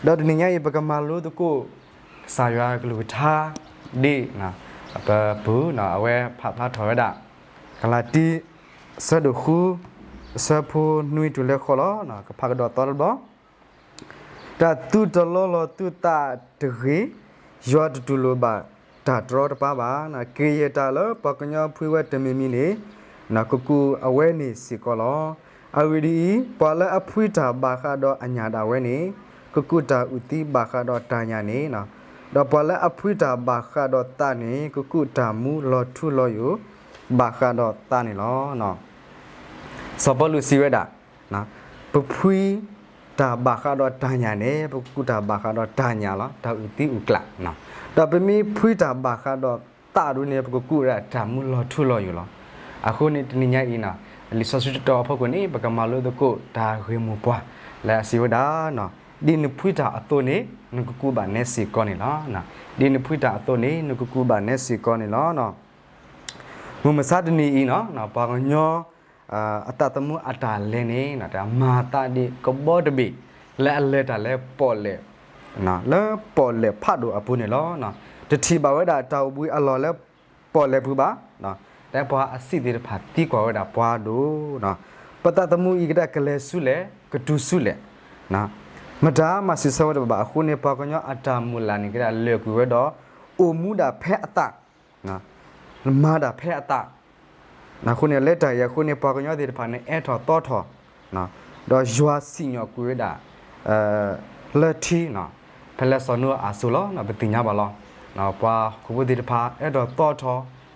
ဒီးတနံၤညါအံၤ ပကမၤလိသကိး ကစၢ်ယွၤကလုၢ်ကထါ ဒ် ပပူၤ အဝဲဖးဖျါထီၣ်ဝဲဒၣ် ကလၤတံ အဆၢဒိၣ်ဃု အဆၢဖိနွံတုၤလၢဃိးလီၤ. ကဖးကဒီးသီတဘျီ တၢ်သုတလီလီၤသုသးတဂ့ၤ, ယွၤတတူၢ်လိာ်ဘၣ်တၢ်တြီတပါဘၣ်. ကယဲၢ်တၢ်လၢပှၤကညီဖှံဝဲတမံၤမံၤန့ၣ် ကကူးအဝဲန့ၣ်စ့ၢ်ကီးလီၤ. အဂ့ၢ်ဒ်အံၤ, ပှၤလၢအဖှံတၢ်ဘၣ်ဃးဒီးအညၣ်ဒၣ်ဝဲန့ၣ် ကကူးတၢ်အုၣ်သံဘၣ်ဃးဒီးတၢ်ညၣ်န့ၣ်, ဒီးပှၤလၢအဖှံတၢ်ဘၣ်ဃးဒီးသးန့ၣ် ကကူးတၢ်မူလီၤထူလီၤယိာ် ဘၣ်ဃးဒီးသးန့ၣ်လီၤ. စီၤပီလူးစံးဝဲဒၣ်, ပဖှံတၢ်ဘၣ်ဃးဒီးတၢ်ညၣ်န့ၣ် ပကကူးတၢ်ဘၣ်ဃးဒီးတၢ်ညၣ်လီၤ, တၢ်အုၣ်သံအုၣ်ကျၣ်, ဒီးပမ့ၢ်ဖှံတၢ်ဘၣ်ဃးဒီးသးဒ်န့ၣ် ပကကူးဝဲဒၣ်တၢ်မူလီၤထူလီၤယိာ်လီၤ. အဃိန့ၣ်တနံၤညါအံၤ လံာ်စီဆှံတတီၤအဖီခိၣ်န့ၣ် ပကမၤလိသကိးတၢ်ဂ့ၢ်မိၢ်ပှၢ် လၢအစံးဝဲဒၣ်, ဒ်နဖှံတၢ်အသိးန့ၣ် နကကူးဘၣ်နဲစ့ၢ်ကီးန့ၣ်လီၤ. ဒ်နဖှံတၢ်အသိးန့ၣ် နကကူးဘၣ်နဲစ့ၢ်ကီးန့ၣ်လီၤ. မုၢ်မဆါတနံၤအံၤ ပှၤကညီ အသးသမူအတၢ်လဲၤန့ၣ် တၢ်မၤသးဒ်ကဘီတဘ့ၣ် လၢအလဲၤတၢ်လၢပီၣ်လဲၣ်, လၢပီၣ်လဲၣ်ဖးဒိၣ်အပူၤန့ၣ်လီၤ. တထံၣ်ဘၣ်ဝဲဒၣ်တၢ်အိၣ်ဘှံးအလီၢ်လၢပီၣ်လဲၣ်ပူၤဘၣ်, လၢပှၤအစံးသ့ၣ်တဖၣ်သံကွၢ်ဝဲဒၣ်ပှၤဒိၣ်, ပသးသမူအံၤကဒၣ်ကလဲၤဆူလဲၣ် ကတုၤဆူလဲၣ်, မတၤမၤစံးဆၢဝဲတဘၣ်အဃိန့ၣ် ပှၤကညီအတၢ်မုၢ်လၢ်န့ၣ်ကဒၣ်လၢာ်ကွံာ်ဝဲဒီး အိၣ်မူဒၣ်ဖဲအသး မၤဒၣ်ဖဲအသး, အဃိန့ၣ် လၢတၢ်အံၤအဃိန့ၣ် ပှၤကညီသ့ၣ်တဖၣ်န့ၣ် အဲၣ်ထီၣ်သီထီၣ်, ဒီးယွၤစံၣ်ညီၣ်ကွံာ်ဝဲဒၣ် လၢထံ, ဖဲလၢစီၤနိအၤအစိၤလီၤ. ပသ့ၣ်ညါဘၣ်လီၤ. ပှၤဟီၣ်ခိၣ်ဖိသ့ၣ်တဖၣ် အဲၣ်ထီၣ်သီထီ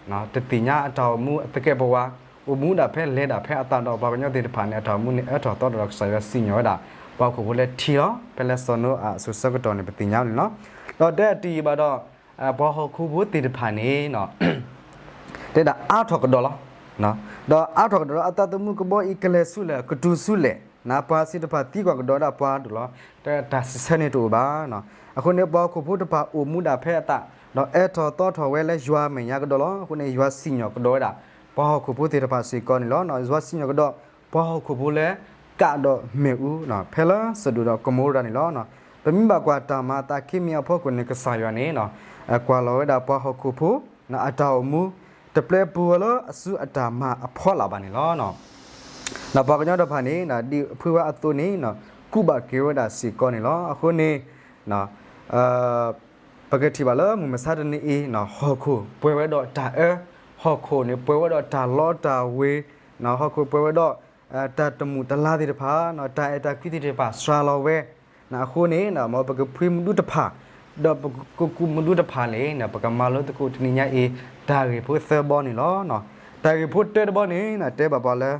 ၣ်, တသ့ၣ်ညါအတၢ်အိၣ်မူအသကဲးပဝး, အိၣ်မူဒၣ်ဖဲလဲၤဒၣ်ဖဲအသးဒီး ပှၤကညီသ့ၣ်တဖၣ်န့ၣ် အတၢ်အိၣ်မူန့ၣ် အဲၣ်ထီၣ်သီထီၣ်ဒီးကစၢ်ယွၤစံၣ်ညီၣ်ဝဲဒၣ် ပှၤဟီၣ်ခိၣ်ဖိလၢထံလီၤ. ဖဲလၢစီၤနိအၤအစိၤဆၢကတီၢ်န့ၣ် ပသ့ၣ်ညါလံလီၤ. ဒီးတဲတယံာ်ဘၣ်ဒီး ပှၤဟီၣ်ခိၣ်ဖိသ့ၣ်တဖၣ်န့ၣ် တဲဒၣ်အါထီၣ်ကဒီးလီၤ. ဒီးအါထီၣ်ကဒီးလီၤအသးသမူကဘီအံၤကလဲၤဆူလဲၣ် ကတုၤဆူလဲၣ်, ပှၤစံးတဖၣ်သံကွၢ်ကဒီးဒၣ်ပှၤဒိၣ်လီၤ. တၢ်စံးဆၢန့ၣ်တအိၣ်ဘၣ်. အဃိန့ၣ် ပှၤဟီၣ်ခိၣ်ဖိတဖၣ်အိၣ်မူဒၣ်ဖဲအသး, ဒီးအဲၣ်ထီၣ်သီထီၣ်ဝဲလၢယွၤမဲာ်ညါကဒီးလီၤ. အဃိန့ၣ် ယွၤစံၣ်ညီၣ်ကဒီးဝဲဒၣ် ပှၤဟီၣ်ခိၣ်ဖိသ့ၣ်တဖၣ်စ့ၢ်ကီးန့ၣ်လီၤ. ယွၤစံၣ်ညီၣ်ကဒီး ပှၤဟီၣ်ခိၣ်ဖိလၢ ကးဒီးမ့ၣ်အူ ဖဲလၢစဒိၣ်ဒီးကမိရၤန့ၣ်လီၤ. ပမ့ၢ်ဘၣ်ကွၢ်တၢ်မၤအသးခံမံၤအဖီခိၣ်န့ၣ် ကစၢ်ယွၤန့ၣ် ကွၢ်လီၤဝဲဒၣ်ပှၤဟီၣ်ခိၣ်ဖိ အတၢ်အိၣ်မူ တပျဲပူၤဝဲလၢအစုအတၢ်မၤအဖီလာ်ဘၣ်န့ၣ်လီၤ. ဒီးပှၤကညီတဖၣ်န့ၣ် ဒ်ဖှံဝဲအသိးန့ၣ် ကူးဘၣ်က့ၤဝဲဒၣ်စ့ၢ်ကီးန့ၣ်လီၤ. အဃိန့ၣ် ပကထံၣ်ဘၣ်လၢမုၢ်မဆါတနံၤအံၤ ဟီၣ်ခိၣ်ပှဲၤဝဲဒီးတၢ်အၢ, ဟီၣ်ခိၣ်န့ၣ်ပှဲၤဝဲဒီးတၢ်လီတၢ်ဝ့ၤ, ဟီၣ်ခိၣ်ပှဲၤဝဲဒီး တၢ်တမုာ်တလၤသ့ၣ်တဖၣ်, တၢ်အဲၣ်တၢ်ကွံသ့ၣ်တဖၣ်စှၤလီၤဝဲ, အဃိန့ၣ် မ်ပကဖှံမနုၤတဖၣ် ဒီးပကကူးမနုၤတဖၣ်န့ၣ် ပကမၤလိသကိးတနံၤညါအံၤ တၢ်ဂ့ၢ်ဖိသၢဘီန့ၣ်လီၤ. တၢ်ဂ့ၢ်ဖိတၢတဘီန့ၣ် တဲဘၣ်ပှၤလၢ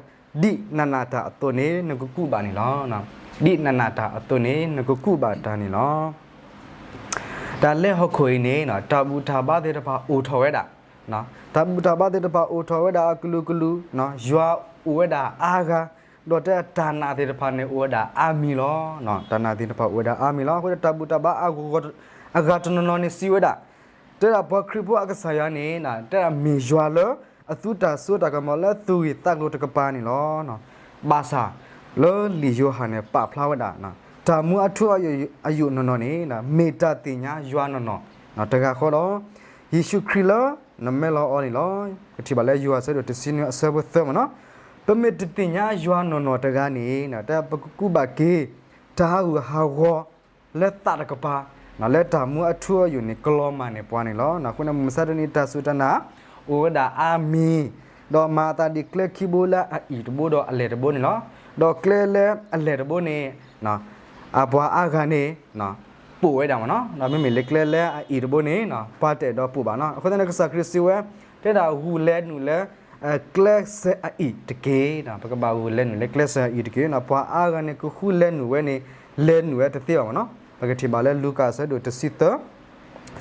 ဒ်နနာ်တၢ်အသိးန့ၣ် နကကူးဘၣ်န့ၣ်လီၤ. ဒ်နနာ်တၢ်အသိးန့ၣ် နကကူးဘၣ်တၢ်န့ၣ်လီၤ. တၢ်လၢဟီၣ်ခိၣ်အံၤန့ၣ် တၢ်ဘူၣ်တၢ်ဘါသ့ၣ်တဖၣ်အိၣ်ထီၣ်ဝဲဒၣ်, တၢ်ဘူၣ်တၢ်ဘါသ့ၣ်တဖၣ်အိၣ်ထီၣ်ဝဲဒၣ်အကလုာ်ကလုာ်, ယွၤအိၣ်ဝဲဒၣ်အါဂၤ, ဒီးတဲတၢ်နာ်သ့ၣ်တဖၣ်န့ၣ်အိၣ်ဝဲဒၣ်အါမံၤလီၤ. တၢ်နာ်သ့ၣ်တဖၣ်အိၣ်ဝဲဒၣ်အါမံၤလီၤ. အဃိဒီးတၢ်ဘူၣ်တၢ်ဘါအဂၤတနီၤနီၤန့ၣ်စံးဝဲဒၣ်, တဲဒၣ်ပှၤခရံာ်ဖိအကစၢ်ယွၤန့ၣ် တဲဒၣ်မ့ၢ်ယွၤလၢ အသူတၢ်စိတၢ်ကမီၤလၢသူၣ်ဂ့ၢ်သးကျိၤတကပၤန့ၣ်လီၤ. ဘၣ်ဆၣ် လၢလံာ်ယိၤဟၣ်န့ၣ်ပာ်ဖျါဝဲဒၣ်, တၢ်မူအထူအယိာ်နီၢ်နီၢ်န့ၣ် မ့ၢ်တၢ်သ့ၣ်ညါယွၤနီၢ်နီၢ်တဂၤဃီဒီး ယ့ၣ်ၡူးခရံာ်လၢနမဲလီၤအီၤန့ၣ်လီၤ. ကထံၣ်ဘၣ်လၢယိၤဟၣ်အဆၢဒိၣ်တဆံနွံအဆၢဖိသၢမ့ၢ်နီၤ, ပမ့ၢ်တသ့ၣ်ညါယွၤနီၢ်နီၢ်တဂၤန့ၣ် တၢ်ပကကူးဘၣ်က့ၤ တၢ်ဟးဂူာ်ဟးဂီၤ လၢသးတကပၤ, လၢတၢ်မူအထူအယိာ်န့ၣ် ကလီၤမၢ်န့ၢ်ပှၤန့ၣ်လီၤ. အဃိန့ၣ် မုၢ်မဆါတနံၤတၢ်စူၢ်တၢ်နာ် အိၣ်ဝဲဒၣ်အါမံၤ, ဒီးမၤအသးဒ်ကျဲခံဘိလၢအအံၣ်တဘိဒီးအလဲၢ်တဘိန့ၣ်လီၤ. ဒီးကျဲလၢအလဲၢ်တဘိန့ၣ် အပှၤအါဂၤန့ၣ် ပိာ်ဝဲဒၣ်မ့ၢ်နီၤ, ဒီးမ့မ့ၢ်လၢကျဲလၢအအံၣ်တဘိန့ၣ် ပှၤတအဲၣ်ဒိးပိာ်ဘၣ်နီၤ. အဃိသတးန့ၣ် ကစၢ်ခရံာ်စံးဝဲ တဲဒၣ်ဂုာ်လဲၤနုာ်လၢ ကျဲစၢၤအအံၣ်တက့ၢ်. ပကဘၣ်ဂုာ်လဲၤနုာ်လၢကျဲစၢၤအအံၣ်တက့ၢ်. ပှၤအါဂၤန့ၣ် ကဃုလဲၤနုာ်ဝဲန့ၣ် လဲၤနုာ်ဝဲတသ့ဘၣ်မ့ၢ်နီၤ. ပကထံၣ်ဘၣ်လၢလူၤကၣ်အဆၢဒိၣ်တဆံသၢ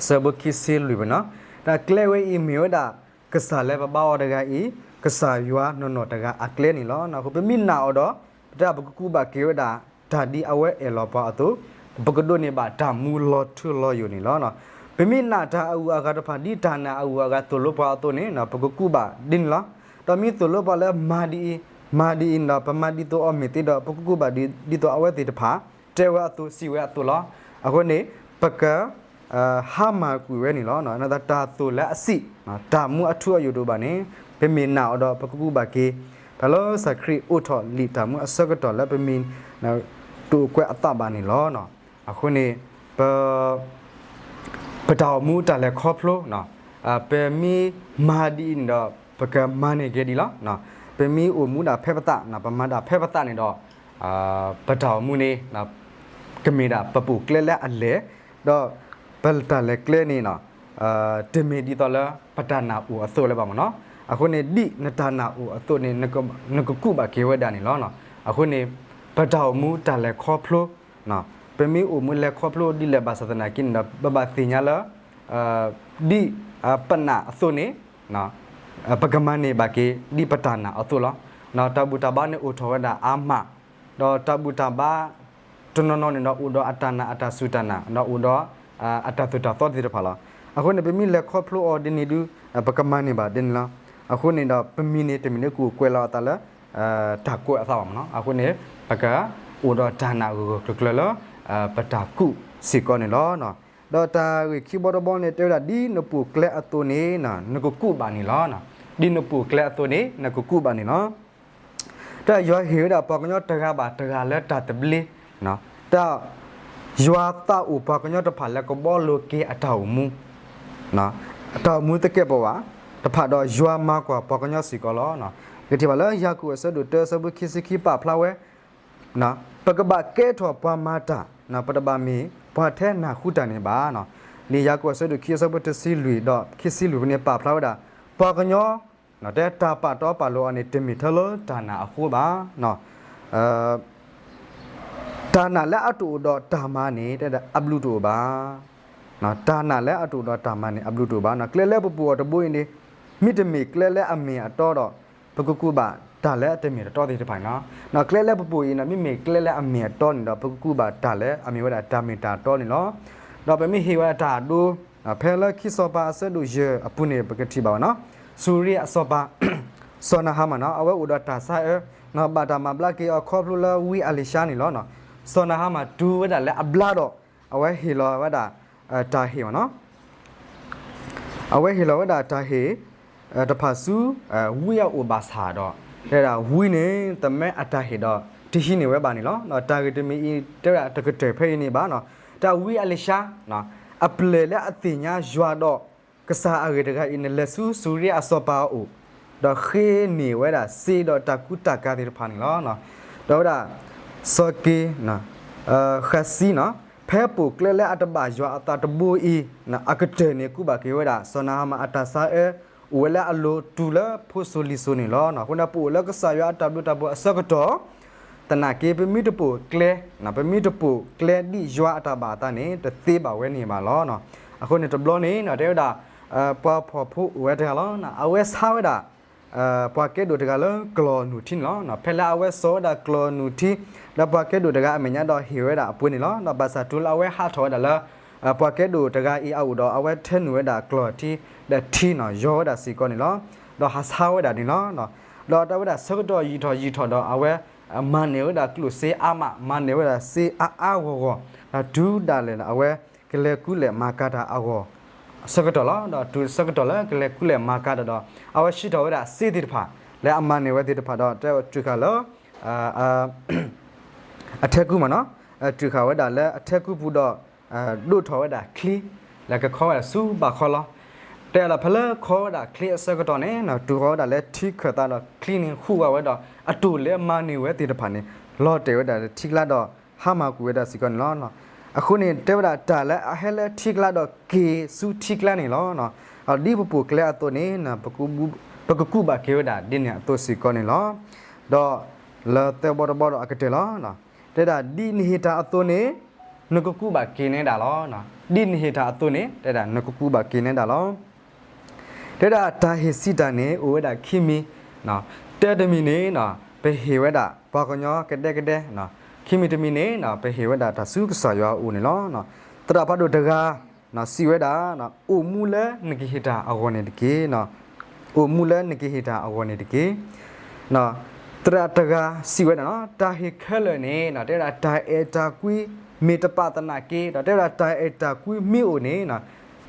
ဆၢဖိခံဆံလွံၢ်မ့ၢ်နီၤ, တၢ်ကျဲဝဲအံၤမ့ၢ်ဝဲဒၣ် ကစၢ်လၢပဘါအီၤတဂၤအံၤ ကစၢ်ယွၤနီၢ်နီၢ်တဂၤအကျဲန့ၣ်လီၤ. အဃိပမ့ၢ်နာ်အီၤဒီး ပတၢ်ပကကူးဘၣ်က့ၤဝဲဒၣ် တၢ်ဒ်အဝဲအဲၣ်လီၤပှၤအသိး, ပကဒိးန့ၢ်ဘၣ်တၢ်မူလီၤထူလီၤယိာ်န့ၣ်လီၤ. ပမ့ၢ်နာ်တၢ်အဂုၤအဂၤတဖၣ် ဒ်တၢ်နာ်အဂုၤအဂၤသိၣ်လိပှၤအသိးန့ၣ် ပကကူးဘၣ်ဒ်န့ၣ်လီၤ. ဒီးမ့ၢ်သိၣ်လိပှၤလၢမၤဒ်အံၤ, မၤဒ်အံၤဒီး ပမၤဒ်သိးအီၤမ့ၢ်သ့ဒီး ပကကူးဘၣ်ဒ်သိးအဝဲသ့ၣ်တဖၣ် တဲဝဲအသိး စံးဝဲအသိးလီၤ. အဃိန့ၣ် ပက ဟါမၢ်ကွံာ်ဝဲန့ၣ်လီၤ. နသးတၢ်သိၣ်လၢအစံး တၢ်မူအထူအယိာ်တအိၣ်ဘၣ်န့ၣ် ပမ့ၢ်နာ်အီၤဒီးပကကူးဘၣ်က့ၤ တၢ်လၢကစၢ်ခရံာ်အိးထီၣ်လံာ်တၢ်မူအဆၢကတီၢ်လၢပမ့ၢ် တအိၣ်ကွဲးအသးဘၣ်န့ၣ်လီၤ. အဃိန့ၣ် ပ ပတၢ်အိၣ်မူတၢ်လဲၤခီဖျိ ပမ့ၢ်မၤဒ်အံၤန့ၣ်ဒီး ပကမၤန့ၢ်က့ၤဒ်လီၤ. ပမ့ၢ်အိၣ်မူဒၣ်ဖဲပသး ပမၤဒၣ်ဖဲပသးန့ၣ်ဒီး ပတၢ်အိၣ်မူန့ၣ် ကမ့ၢ်ဒၣ်ပပိာ်ကျဲလၢအလဲၢ်, ဒီးပတၢ်လဲၤကျဲန့ၣ် တမ့ၢ်ဒ်သိးလၢပတၢ်နာ်အိၣ်အသိးလၢၤဘၣ်မ့ၢ်နီၤ. အဃိန့ၣ် ဒ်နတၢ်နာ်အိၣ်အသိးန့ၣ် နကကူးဘၣ်က့ၤဝဲဒၣ်န့ၣ်လီၤ. အဃိန့ၣ် ပတၢ်အိၣ်မူတၢ်လဲၤခီဖျိ ပမ့ၢ်အိၣ်မူလဲၤခီဖျိဒ်လဲၣ်ဘၣ်ဆၣ်သနာ်က့န့ၣ်ဒီး ပဘၣ်သ့ၣ်ညါလၢ ဒ်ပနာ်အသိးန့ၣ် ပကမၤန့ၢ်ဘၣ်က့ၤ ဒ်ပတၢ်နာ်အသိးလီၤ. တၢ်ဘူၣ်တၢ်ဘါန့ၣ်အိၣ်ထီၣ်ဝဲဒၣ်အါမး, ဒီးတၢ်ဘူၣ်တၢ်ဘါ တနီၤနီၤန့ၣ်ဒီး အိၣ်ဒီးအတၢ်နာ်အတၢ်စူၢ်တၢ်နာ် ဒီးအိၣ်ဒီး အတၢ်သိၣ်တၢ်သီသ့ၣ်တဖၣ်လီၤ. အဃိန့ၣ် ပမ့ၢ်လဲၤခီဖျိအီၤဒ်န့ၣ်ဒု ပကမၤန့ၢ်ဘၣ်ဒ်န့ၣ်လီၤ. အဃိန့ၣ်ဒီး ပမံၤန့ၣ် တမ့ၢ်လၢကအိၣ်ကွဲးလီၤအသးလၢ တၢ်ကွဲးအသးဘၣ်မ့ၢ်နီၤ. အဃိန့ၣ် ပကအိၣ်ဒီးတၢ်နာ်ဂၢၢ်ဂၢၢ်ကျၢၤကျၢၤလၢ ပတၢ်ကူးစ့ၢ်ကီးန့ၣ်လီၤ. ဒီးတၢ်ဂ့ၢ်ခံဘီတဘီန့ၣ် တဲဝဲဒၣ် ဒ်နပိာ်ကျဲအသိးန့ၣ် နကကူးဘၣ်န့ၣ်လီၤ. ဒ်နပိာ်ကျဲအသိးန့ၣ် နကကူးဘၣ်န့ၣ်လီၤ. တၢ်ယွၤဟ့ၣ်ဝဲဒၣ်ပှၤကညီတဂၤဘၣ်တဂၤလၢတၢ်သဘျ့, တၢ် ယွၤသးအိၣ်ပှၤကညီတဖၣ်လၢကဘီလိက့ၤအတၢ်အိၣ်မူ, အတၢ်အိၣ်မူသကဲးပဝးတဖၣ်ဒီး ယွၤမၤကွၢ်ပှၤကညီစ့ၢ်ကီးလီၤ. ကထံၣ်ဘၣ်လၢယၤကိာ်အဆၢဒိၣ်တၢ အဆၢဖိခံဆံခံပာ်ဖျါဝဲ ပကဘၣ်ကဲထီၣ်ပှၤမၤတၢ်, ပတဘၣ်မ့ၢ်ပှၤထဲနၢ်ဟူတၢ်န့ၣ်ဘၣ်. လံာ်ယၤကိာ်အဆၢဒိၣ်ခံ အဆၢဖိတဆံလွံၢ်ဒီးခံဆံလွံၢ်ဖဲန့ၣ် ပာ်ဖျါဝဲဒၣ် ပှၤကညီ တဲတၢ်ပာ်တီပာ်လိၤအီၤန့ၣ် တမ့ၢ်ထဲလၢတၢ်နာ်အဃိဘၣ်. တၢ်နာ်လၢအတအိၣ်ဒီးတၢ်မၤန့ၣ် တဲဒၣ်အဘျုးတအိၣ်ဘၣ်. တၢ်နာ်လၢအတအိၣ်ဒီးတၢ်မၤန့ၣ် အဘျုးတအိၣ်ဘၣ်. ကျဲလၢပပူၤအီၤတဘိအံၤန့ၣ် မ့တမ့ၢ်ကျဲလၢအမ့ၢ်အတီဒီး ပကကူးဘၣ်တၢ်လၢအတမ့ၢ်တတီသ့ၣ်တဖၣ်န့ၣ်လီၤ. ကျဲလၢပပူၤအံၤန့ၣ် မ့မ့ၢ်ကျဲလၢအမ့ၢ်အတီန့ၣ်ဒီး ပကကူးဘၣ်တၢ်လၢအမ့ၢ်ဝဲဒၣ်တၢ်မ့ၢ်တၢ်တီန့ၣ်လီၤ. ဒီးပမ့ၢ်ဟ့ၣ်ဝဲဒၣ်တၢ်အဒိ ဖဲလၢခံစီၤပၤအဆၢဒိၣ်ယဲၢ်အပူၤန့ၣ် ပကထံၣ်ဘၣ်ဝဲနီၤ, စူၤရံယၤအစီၤပၤ စီၤနၤဟမၣ်နီၤ အဝဲအိၣ်ဒီးတၢ်ဆါအၢ ဘၣ်တၢ်မၤဘျါက့ၤအီၤခီဖျိလၢဝံအလံၤၡါန့ၣ်လီၤ. စီၤနၤဟမၣ်တူၢ်ဝဲဒၣ်လၢအဘျါဒီး အဝဲဟ့ၣ်လီၤဝဲဒၣ် တၢ်ဟ့ၣ်မ့ၢ်နီၤ အဝဲဟ့ၣ်လီၤဝဲဒၣ်တၢ်ဟ့ၣ် တဖၣ်ဆူ ဝံအအိၣ်ဘၣ်ဆၣ်ဒီး တဲဒၣ်ဝံန့ၣ် တမ့ၢ်အတၢ်ဟ့ၣ်ဒီး တဟံးန့ၢ်ဝဲဘၣ်န့ၣ်လီၤ. တၢ်ဂ့ၢ်တမံၤအံၤ တဲဝဲဒၣ်တကတၢၢ်ဖဲအံၤန့ၣ်ဘၣ်နီၤ, တၢ်ဝံအလံၤၡါ အပျဲၢ်လၢအသ့ၣ်ညါယွၤဒီး ကစၢ်အဂ့ၢ်တဂၤအံၤန့ၣ် လဲၤဆူစူၤရံယၤအစီၤပၤအအိၣ်, ဒီးဃ့န့ၢ်ဝဲဒၣ်စ့ဒီးတၢ်ကူတၢ်ကၤသ့ၣ်တဖၣ်န့ၣ်လီၤ. ဒီးဝဲဒၣ် စီၤက့ ဃးစံနီၤ ဖဲပိာ်ကျဲလၢအတဘၣ်ယွၤအသးတဘိအံၤ အကတၢၢ်န့ၣ် ကူးဘၣ်က့ၤဝဲဒၣ် စီၤနၤဟမၣ်အတၢ်ဆါအၢ အိၣ်ဝဲလၢအလိၤတုၤလၢဖိစိၤလံၤစိၤန့ၣ်လီၤ. အဃိန့ၣ် ပအိၣ်လၢကစၢ်ယွၤအတၢ်ဘျုးတၢ်ဖှိၣ်အဆၢကတီၢ် သနာ်က့ ပမ့ၢ်တပိာ်ကျဲ ပမ့ၢ်တပိာ်ကျဲဒ်ယွၤအတၢ်ဘၣ်အသးန့ၣ် တသ့ဘၣ်ဝဲန့ၣ်ဘၣ်လီၤ. အဃိန့ၣ် တဘျီန့ၣ် တဲဝဲဒၣ် ပှၤဖှီၣ်ဖိအိၣ်ဝဲတဂၤလီၤ. အဝဲဆါဝဲဒၣ် ပှၤကဲဒိၣ်တဂၤလၢကျီၢ်နူၢ်ထံန့ၣ်လီၤ. ဖဲလၢအဝဲစိာ်ဝဲဒၣ်ကျီၢ်နူၢ်ထံ လၢပှၤကဲဒိၣ်တဂၤအမဲာ်ညါဒီးဟ့ၣ်ဝဲဒၣ်အပှ့ၤန့ၣ်လီၤ. ဒီးဘၣ်ဆၣ်တုၤလၢအဝဲဟးထီၣ်ဝဲဒၣ်လၢ ပှၤကဲဒိၣ်တဂၤအံၤအအိၣ်ဒီး အဝဲထၢနုာ်ဝဲဒၣ်ကျီၢ်ထံ ဒီးထံနီၤ ယီၤဝဲဒၣ်စ့ၢ်ကီးန့ၣ်လီၤ. ဒီးဟးဆါဝဲဒၣ်န့ၣ်လီၤ. ဒီးတၢ်ဝဲဒၣ်ဆၢကတီၢ်ယံာ်ထီၣ်ယံာ်ထီၣ်ဒီး အဝဲ မၤန့ၢ်ဝဲဒၣ်ကျိၣ်စ့အါမး မၤန့ၢ်ဝဲဒၣ်စ့အါအါဂီၢ်ဂီၢ် ဒီးတုၤဒၣ်လဲာ်လၢအဝဲ ကလဲၤကူလဲၤမၤကၤတၢ်အဂီၢ် ဆၢကတီၢ်လီၤ. ဒီးတုၤဆၢကတီၢ်လၢကလဲၤကူလဲၤမၤကၤတၢ်ဒီး အဝဲစံးထီၣ်ဝဲဒၣ်စ့သ့ၣ်တဖၣ် လၢအမၤန့ၢ်ဝဲသ့ၣ်တဖၣ်ဒီး တဲဝဲတုၤဃာ်လၢ အထဲကူမ့ၢ်နီၤ တုၤဃာ်ဝဲဒၣ်လၢအထဲကူပူၤဒီး ဒိၣ်ထီၣ်ဝဲဒၣ်ချံ လၢကခီဝဲဒၣ်ဆူဘၣ်ခီလီၤ. တဲလီၤဖဲလၢခီဝဲဒၣ်ချံအဆၢကတီၢ်န့ၣ် တုၤဃီၤဝဲဒၣ်လၢထံခၢၣ်သးဒီးချံန့ၣ်ဟူးဝးဝဲဒီး အတိၢ်လၢအမၤန့ၢ်ဝဲသ့ၣ်တဖၣ်န့ၣ် လီၤတဲာ်ဝဲဒၣ်လၢထံကျါဒီး ဟါမၢ်ကွံာ်ဝဲဒၣ်စ့ၢ်ကီးန့ၣ်လီၤ. အဃိန့ၣ် တဲဝဲဒၣ်တၢ်လၢအဟဲလၢထံကျါဒီးက့ၤဆူထံကျါန့ၣ်လီၤ. ဒ်ပပိာ်ကျဲအသိးန့ၣ် ပကကူးဘၣ်က့ၤဝဲဒၣ်ဒ်န့ၣ်အသိးစ့ၢ်ကီးန့ၣ်လီၤ. ဒီးလၢသၢဘီတဘီဒီးအကတၢၢ်လီၤ. တဲဒၣ်ဒ်နဟ့ၣ်တၢ်အသိးန့ၣ် နကကူးဘၣ်က့ၤနဲဒၣ်လီၤ. ဒ်နဟ့ၣ်တၢ်အသိးန့ၣ် တဲဒၣ်နကကူးဘၣ်က့ၤနဲဒၣ်လီၤ. တဲဒၣ်တၢ်ဟ့ၣ်စံးတၢ်န့ၣ် အိၣ်ဝဲဒၣ်ခံမံၤ, တၢတမံၤန့ၣ် ပဟ့ၣ်ဝဲဒၣ်ပှၤကညီကဒဲကဒဲ, ခံမံၤတမံၤန့ၣ် ပဟ့ၣ်ဝဲဒၣ်တၢ်ဆူကစၢ်ယွၤအအိၣ်န့ၣ်လီၤ. သရၣ်ဖးဒိၣ်တဂၤ စံးဝဲဒၣ် အိၣ်မူလၢနကဟ့ၣ်တၢ်အဂီၢ်န့ၣ်တက့ၢ်. အိၣ်မူလၢနကဟ့ၣ်တၢ်အဂီၢ်န့ၣ်တက့ၢ်. သရၣ်တဂၤစံးဝဲဒၣ် တၢ်ဟ့ၣ်ခဲလၢာ်န့ၣ် တဲဝဲဒၣ်တၢ်အဲၣ်တၢ်ကွံ မ့ၢ်တပာ်သနာ်က့ ဒီးတဲဝဲဒၣ်တၢ်အဲၣ်တၢ်ကွံမ့ၢ်အိၣ်န့ၣ်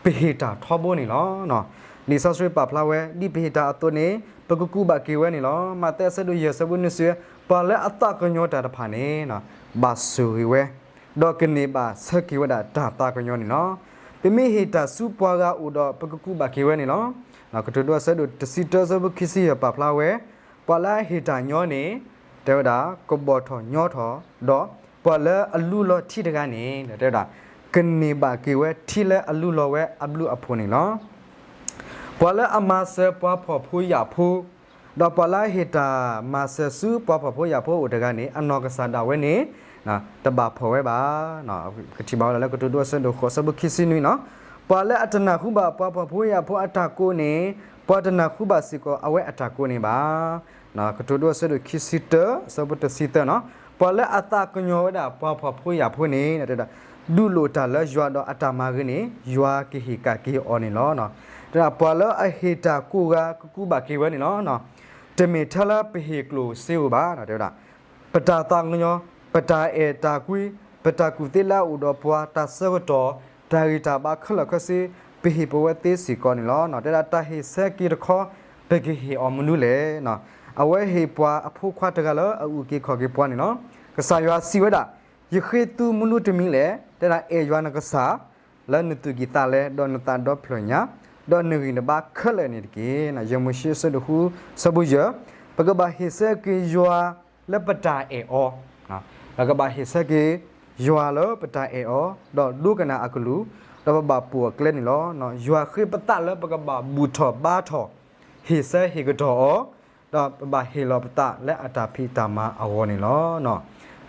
ပဟ့ၣ်တၢ်ထီဘိန့ၣ်လီၤ. လံာ်စီဆှံပာ်ဖျါဝဲ ဒ်ပဟ့ၣ်တၢ်အသိးန့ၣ် ပကကူးဘၣ်က့ၤဝဲန့ၣ်လီၤ. မးသဲအဆၢဒိၣ်ယဲၢ်ဆၢဖိနွံစံးဝဲ ပှၤလၢအသးကညီၤတၢ်တဖၣ်န့ၣ် ဘၣ်ဆိၣ်ဂ့ၤဝဲ ဒီးကန့ၢ်ဘၣ်ဆၢက့ၤဝဲဒၣ်တၢ်သးကညီၤန့ၣ်လီၤ. ပမ့ၢ်ဟ့ၣ်တၢ်ဆူပှၤဂၤအိၣ်ဒီး ပကကူးဘၣ်က့ၤဝဲန့ၣ်လီၤ. ကတိၤဒိအဆၢဒိၣ်တဆံတၢ ဆၢဖိခံဆံယဲၢ်ပာ်ဖျါဝဲ ပှၤလၢအဟ့ၣ်တၢ်ညီန့ၣ် တဲဝဲဒၣ် ကဘီၣ်ထီၣ်ညီထီၣ်, ဒီးပှၤလၢအလူလီၤထံတဂၤန့ၣ် တဲဝဲဒၣ် ကန့ၢ်ဘၣ်က့ၤဝဲထံလၢအလူလီၤဝဲအဘျုးအဖှိၣ်န့ၣ်လီၤ. ပှၤလၢအမၤစၢၤပှၤဖှီၣ်ဖိယာ်ဖိ, ဒီးပှၤလၢအဟ့ၣ်တၢ်မၤစၢၤဆူပှၤဖှီၣ်ဖိယာ်ဖိအအိၣ်တဂၤန့ၣ် အနီၢ်ကစၢ်ဒၣ်ဝဲန့ၣ် တဘၣ်ဖှီၣ်ဝဲဘၣ်. ကထံၣ်ဘၣ်ဝဲဒၣ်လၢကတိၤဒိအဆၢဒိၣ်ဃိး ဆၢဖိခံဆံနွံနီၤ, ပှၤလၢအတနၢ်ဟူဘၣ်ပှၤဖှီၣ်ဖိယာ်ဖိအတၢ်ကိးန့ၣ် ပှၤတနၢ်ဟူဘၣ်စ့ၢ်ကီးအဝဲအတၢ်ကိးန့ၣ်ဘၣ်. ကတိၤဒိအဆၢဒိၣ်ခံဆံတၢ ဆၢဖိတဆံသၢနီၤ, ပှၤလၢအသးကညီၤဝဲဒၣ်ပှၤဖှီၣ်ဖိယာ်ဖိန့ၣ် ဒူးလိာ်တၢ်လၢယွၤဒီးအတၢ်မၤဂ့ၤန့ၣ် ယွၤကဟ့ၣ်ကၣ်က့ၤအီၤန့ၣ်လီၤ. တဲဒၣ်ပှၤလၢအဟ့ၣ်တၢ်ကိးဂၤကကူးဘၣ်က့ၤဝဲန့ၣ်လီၤ. တမ့ၢ်ထဲလၢပဟ့ၣ်ကျိၣ်စ့ဧိၤဘၣ် တဲဝဲဒၣ် ပတၢ်သးကညီၤ, ပတၢ်အဲၣ်တၢ်ကွံ, ပတၢ်ကူၣ်သ့လၢအအိၣ်ဒီးပှၤ, တၢ်ဆၢကတီၢ်, တၢ်ဂံၢ်တၢ်ဘါခဲလၢာ်ခဲဆ့ ပဟ့ၣ်ပဝဲသ့စ့ၢ်ကီးန့ၣ်လီၤ. တဲဒၣ်တၢ်ဟ့ၣ်ဆၢက့ၤတခီ ပကဟ့ၣ်အီၤမနုၤလဲၣ်. အဝဲဟ့ၣ်ပှၤအဖိခွါတဂၤလၢအအုၣ်က့ၤခီၣ်က့ၤပှၤန့ၣ်လီၤ. ကစၢ်ယွၤစံးဝဲဒၣ်, ယဃ့သုမနုၤတမံၤလဲၣ်. တဲဒၣ်အဲၣ်ယွၤနကစၢ် လၢနသူၣ်ကံၢ်သးလဲ ဒီးနသးဒီဖျၢၣ်ညါ, ဒီးနဂံၢ်နဘါခဲလၢာ်န့ၣ်တက့ၢ်. ယဲၢ်မိၤၡ့အဆၢဒိၣ်ဃု ဆၢဖိယဲၢ်, ပကဘၣ်ဟ့ၣ်ဆၢက့ၤယွၤလၢပတၢ်အဲၣ်အီၤ, ပကဘၣ်ဟ့ၣ်ဆၢက့ၤယွၤလၢပတၢ်အဲၣ်အီၤ, ဒီးဒိကနၣ်အကလုၢ်, ဒီးပဘၣ်ပိာ်အကျဲန့ၣ်လီၤ. ယွၤဃ့ပသးလၢပကဘၣ်ဘူၣ်ထီၣ်ဘါထီၣ်, ဟ့ၣ်ဆၢဟ့ၣ်ကတီၢ်အီၤ, ဒီးပဘၣ်ဟ့ၣ်လီၤပသးလၢအတၢ်ဖံးတၢ်မၤအဂီၢ်န့ၣ်လီၤ.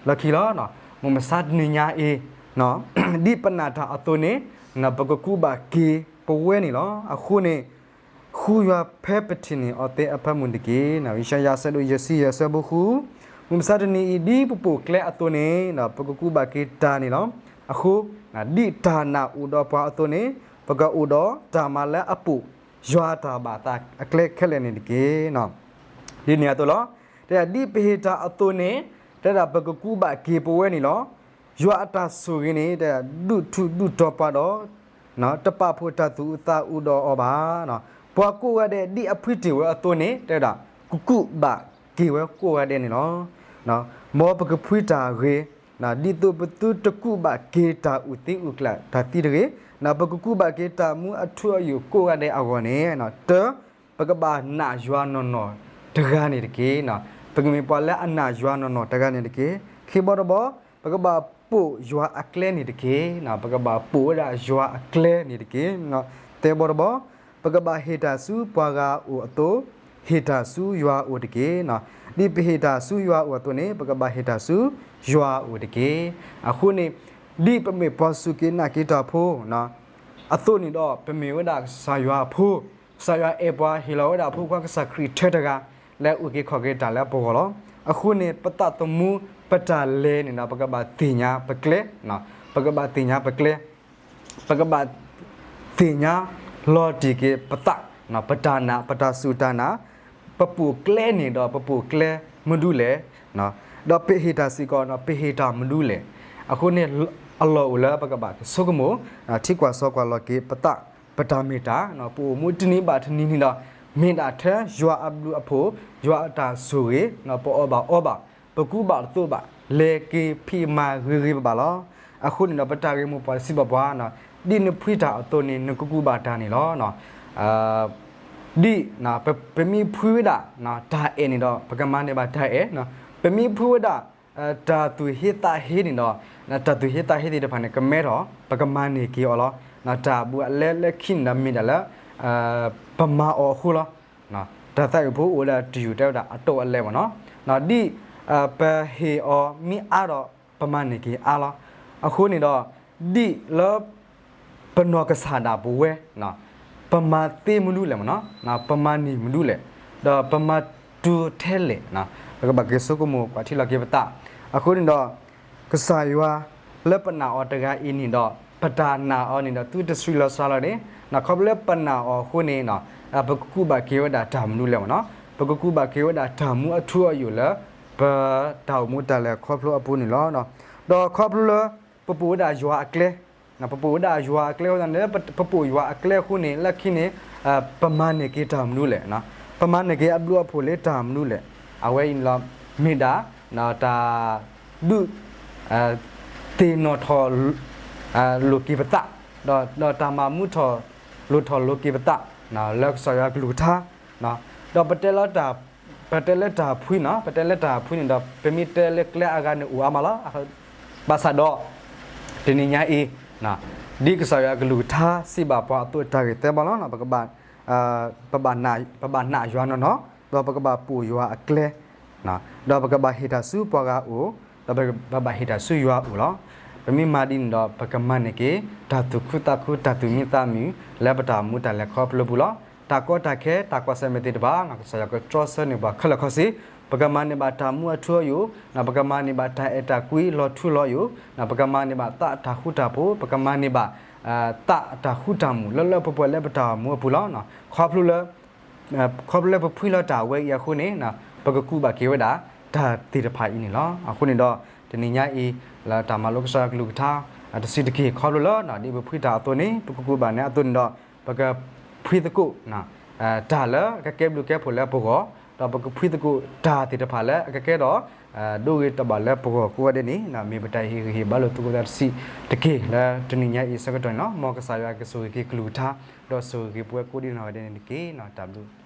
လီၢ်ခံလီၤ, မုၢ်မဆါတနံၤညါအံၤ ဒ်ပနာ်တၢ်အသိးန့ၣ် ပကကူးဘၣ်က့ၤပဝဲန့ၣ်လီၤ. အဃိန့ၣ် ဃုယွၤဖဲပထံၣ်န့ၢ်အီၤသ့အဖၢမုၢ်တက့ၢ်. ယၡါယၤအဆၢဒိၣ်ယဲၢ်ဆံယဲၢ် ဆၢဖိဃု, မုၢ်မဆါတနံၤအံၤ ဒ်ပပိာ်ကျဲအသိးန့ၣ် ပကကူးဘၣ်က့ၤတၢ်န့ၣ်လီၤ. အဃိ ဒ်တၢ်နာ်အိၣ်ဒီးပှၤအသိးန့ၣ် ပကအိၣ်ဒီးတၢ်မၤလၢအပိာ်ယွၤတၢ်ဘၣ်သးအကျဲခဲလၢာ်န့ၣ်တက့ၢ်. ဒ်န့ၣ်အသိးလီၤ. တဲဒၣ်ဒ်ပဟ့ၣ်တၢ်အသိးန့ၣ် တဲဒၣ်ပကကူးဘၣ်က့ၤပဝဲန့ၣ်လီၤ. ယွၤအတၢ်ဆိၣ်ဂ့ၤန့ၣ် တဲဒၣ်ဒုးထူးဒုးတီၤပှၤဒီး တပာ်ဖှိၣ်တၢ်သူၣ်အုးသးအုးဒီးအီၤဘၣ်. ပှၤကိးဂၤဒဲး ဒ်အဖှံတ့ၢ်ဝဲအသိးန့ၣ် တဲဝဲဒၣ် ကကူးဘၣ်က့ၤဝဲကိးဂၤဒဲးန့ၣ်လီၤ. မ်ပကဖှံတၢ်ဂ့ၤ, ဒ်သိးပသုတကူးဘၣ်က့ၤတၢ်အုၣ်သံအုၣ်ကျၣ်တၢ်သံတဂ့ၤ, ပကကူးဘၣ်က့ၤတၢ်မူအထူအယိာ်ကိးဂၤဒဲးအဂီၢ်န့ၣ်, တၢ ပကဘၣ်နာ်ယွၤနီၢ်နီၢ်တဂၤန့ၣ်တက့ၢ်. ပကမ့ၢ်ပှၤလၢအနာ်ယွၤနီၢ်နီၢ်တဂၤန့ၣ်တက့ၢ်. ခံဘီတဘီ, ပကဘၣ်ပိာ်ယွၤအကျဲန့ၣ်တက့ၢ်. ပကဘၣ်ပိာ်ဝဲဒၣ်ယွၤအကျဲန့ၣ်တက့ၢ်. သၢဘီတဘီ, ပကဘၣ်ဟ့ၣ်တၢ်ဆူပှၤဂၤအအိၣ်အသိး, ဟ့ၣ်တၢ်ဆူယွၤအအိၣ်တက့ၢ်. ဒ်ပဟ့ၣ်တၢ်ဆူယွၤအအိၣ်အသိးန့ၣ် ပကဘၣ်ဟ့ၣ်တၢ်ဆူယွၤအအိၣ်တက့ၢ်. အဃိန့ၣ် ဒ်ပမ့ၢ်ပှၤစူၢ်က့ၤနာ်က့ၤတၢ်ဖိ အသိးန့ၣ်ဒီး ပမ့ၢ်ဝဲဒၣ်ကစၢ်ယွၤအဖိ, ကစၢ်ယွၤအဲၣ်ပှၤဟ့ၣ်လီၤဝဲဒၣ်အဖိခွါကစၢ်ခရံာ်ထဲတဂၤ လၢအအုၣ်က့ၤခီၣ်က့ၤတၢ်လၢပဂီၢ်လီၤ. အဃိန့ၣ် ပသးသမူပတၢ်လဲၤန့ၣ်ဒီး ပကဘၣ်သ့ၣ်ညါပကျဲ, ပကဘၣ်သ့ၣ်ညါပကျဲ, ပကဘၣ်သ့ၣ်ညါလီၤတံၢ်က့ၤပသး, ပတၢ်နာ် ပတၢ်စူၢ်တၢ်နာ်, ပပိာ်ကျဲန့ၣ်ဒီးပပိာ်ကျဲမနုၤလဲၣ်, ဒီးပဟ့ၣ်တၢ်စ့ၢ်ကီး ပဟ့ၣ်တၢ်မနုၤလဲၣ်. အဃိန့ၣ် အလီၢ်အိၣ်လၢပကဘၣ်ဆိကမိၣ် ထံကွၢ်စီကွၢ်လီၤက့ၤပသး, ပတၢ်မ့ၢ်တၢ်, ပအိၣ်မူတနံၤဘၣ်တနံၤန့ၣ်ဒီး မ့ၢ်ဒၣ်ထဲယွၤအဘျုးအဖှိၣ်, ယွၤအတၢ်ဆိၣ်ဂ့ၤ, ပအီၣ်ဘၣ်အီဘၣ်, ပကူဘၣ်သိးဘၣ်, လဲၤက့ၤဖံးမၤဂ့ၤဂ့ၤဘၣ်ဘၣ်လီၤ. အဃိန့ၣ်ဒီး ပတၢ်ဂ့ၢ်မိၢ်ပှၢ်တစံးဘၣ်ပှၤ, ဒ်နဖှံတၢ်အသိးန့ၣ် နကကူဘၣ်တၢ်န့ၣ်လီၤ. ဒ်ပမ့ၢ်ဖှံဝဲဒၣ်တၢ်အဲၣ်န့ၣ်ဒီး ပကမၤန့ၢ်ဘၣ်တၢ်အဲၣ်, ပမ့ၢ်ဖှံဝဲဒၣ် တၢ်သူၣ်ဟ့သးဟ့န့ၣ်ဒီး တၢ်သူၣ်ဟ့သးဟ့သ့ၣ်တဖၣ်န့ၣ် ကမဲထီၣ် ပကမၤန့ၢ်က့ၤအီၤလီၤ. တၢ်ဘူးအလဲလၢခံန့ၣ်ဒီးမ့ၢ်ဒၣ်လၢ ပမၤအီၤအဃိလီၤ. တၢ်သးဝံၣ်ဖိအိၣ်ဝဲဒၣ်တယုၢ်တဲဝဲဒၣ်အတိၢ်အလဲမ့ၢ်နီၤ, ဒ်ပဟ့ၣ်အီၤမ့ၢ်အါဒီး ပမၤန့ၢ်က့ၤအါလီၤ. အဃိန့ၣ်ဒီး ဒ်လၢ ပနီၢ်ကစၢ်ဒၣ်ပဝဲ ပမၤသ့မနုၤလဲၣ်မ့ၢ်နီၤ, ပမၤန့ၢ်မနုၤလဲၣ်, ဒီးပမၤတုၤထဲလဲၣ်, ပကဘၣ်က့ၤဆိကမိၣ်ကွၢ်ထံလီၤက့ၤပသး. အဃိန့ၣ်ဒီး ကစၢ်ယွၤလၢပနာ်အီၤတဂၤအံၤန့ၣ်ဒီး ပတၢ်နာ်အီၤန့ၣ်ဒီး သုတဆံးလီၤစှၤလီၤန့ၣ်, ခီဖျိလၢပနာ်အီၤအဃိန့ၣ် ပကကူးဘၣ်က့ၤဝဲဒၣ်တၢ်မနုၤလဲၣ်မ့ၢ်နီၤ, ပကကူးဘၣ်က့ၤဝဲဒၣ်တၢ်မူအထူအယိာ်လၢ ပတၢ်အိၣ်မူတၢ်လဲၤခီဖျိအပူၤန့ၣ်လီၤ. ဒီးခီဖျိလၢ ပ ပပိာ်ဝဲဒၣ်ယွၤအကျဲ, ပပိာ်ဝဲဒၣ်ယွၤအကျဲအဃိသတးန့ၣ် ပပိာ်ယွၤအကျဲအဃိန့ၣ် လၢခံန့ၣ် ပမၤန့ၢ်က့ၤတၢ်မနုၤလဲၣ်, ပမၤန့ၢ်က့ၤအဘျုးအဖှိၣ်လၢတၢ်မနုၤလဲၣ်. အဝဲအံၤန့ၣ်လီၤ မ့ၢ်ဒၣ် တၢ်ဒုး သ့ၣ်နီၣ်ထီၣ် လိာ်က့ၤပသး, ဒီးတၢ်မၤမူထီၣ်လိာ်ထီၣ်လိာ်က့ၤပသး လၢကစၢ်ယွၤကလုၢ်ကထါ, ဒီးပတဲလၢ ပတဲလၢတၢ်ဖှံနီၤ, ပတဲလၢတၢ်ဖှံန့ၣ်ဒီး ပမ့ၢ်တဲလၢကျဲအဂၤန့ၣ်အိၣ်အါမးလီၤ. ဘၣ်ဆၣ်ဒီး တနံၤညါအံၤ ဒ်ကစၢ်ယွၤကလုၢ်ကထါစံးဘၣ်ပှၤအသိး တၢ်ဂ့ၢ်သၢဘီလီၤ. ပကဘၣ် ပဘၣ်နာ်ယွၤနီၢ်နီၢ်, ဒီးပကဘၣ်ပိာ်ယွၤအကျဲ, ဒီးပကဘၣ်ဟ့ၣ်တၢ်ဆူပှၤဂၤအအိၣ်, ဒီးပဘၣ်ဟ့ၣ်တၢ်ဆူယွၤအအိၣ်လီၤ. ပမ့ၢ်မၤဒ်န့ၣ်ဒီး ပကမၤန့ၢ်က့ၤ တၢ်သူၣ်ခုသးခု တၢ်သူၣ်မံသးမုာ် လၢပတၢ်မူတၢ်လဲၤခီဖျိပူၤလီၤ. တၢ်ကီတၢ်ခဲ တၢ်ကွၢ်ဆၢၣ်မဲာ်သ့ၣ်တဖၣ် ကစၢ်ယွၤကတြီဆၢန့ၢ်ပှၤခဲလၢာ်ခဲဆ့, ပကမၤန့ၢ်ဘၣ်တၢ်မူအထူအယိာ်, ပကမၤန့ၢ်ဘၣ်တၢ်အဲၣ်တၢ်ကွံလီၤထူလီၤယိာ်, ပကမၤန့ၢ်ဘၣ်သးအတၢ်ဃူတၢ်ဖိး, ပကမၤန့ၢ်ဘၣ် သးအတၢ်ဃူတၢ်မုာ် လၢလၢပှဲၤပှဲၤလၢပတၢ်အိၣ်မူအပူၤလီၤ. ခီဖျိလၢ ခီဖျိလၢပဖှံလီၤတၢ်ဝဲအံၤအဃိန့ၣ် ပကကူးဘၣ်က့ၤဝဲဒၣ် တၢ်သ့ၣ်တဖၣ်အံၤန့ၣ်လီၤ. အဃိန့ၣ်ဒီး တနံၤညါအံၤ လၢတၢ်မၤလိကစၢ်ယွၤကလုၢ်ကထါ တဆံးတက့ၢ် ခီဖျိလၢ ဒ်ပဖှံတၢ်အသိးန့ၣ် ပကကူးဘၣ်န့ၣ်အသိးန့ၣ်ဒီး ပကဖှံသကိး တၢ်လၢအကကဲဘျုးကဲဖှိၣ်လၢပဂီၢ်, ဒီးပကဖှံသကိးတၢ်သ့ၣ်တဖၣ်လၢအကကဲထီၣ် ဒိဂ့ၤတဘၣ်လၢပဂီၢ်ကိးဂၤဒဲးန့ၣ် မ့ၢ်ပတၢ်ဟ့ၣ်ဂံၢ်ဟ့ၣ်ဘါလိာ်သကိးသးတဆံးတက့ၢ် လၢတနံၤညါအံၤဆၢကတီၢ်န့ၣ်လီၤ. မ်ကစၢ်ယွၤကဆိၣ်ဂ့ၤက့ၤကလုၢ်ကထါ ဒီးဆိၣ်ဂ့ၤက့ၤပဝဲကိးဒံးနီၢ်ဂၤဒဲးန့ၣ်တက့ၢ်. တၢ်ဘျုး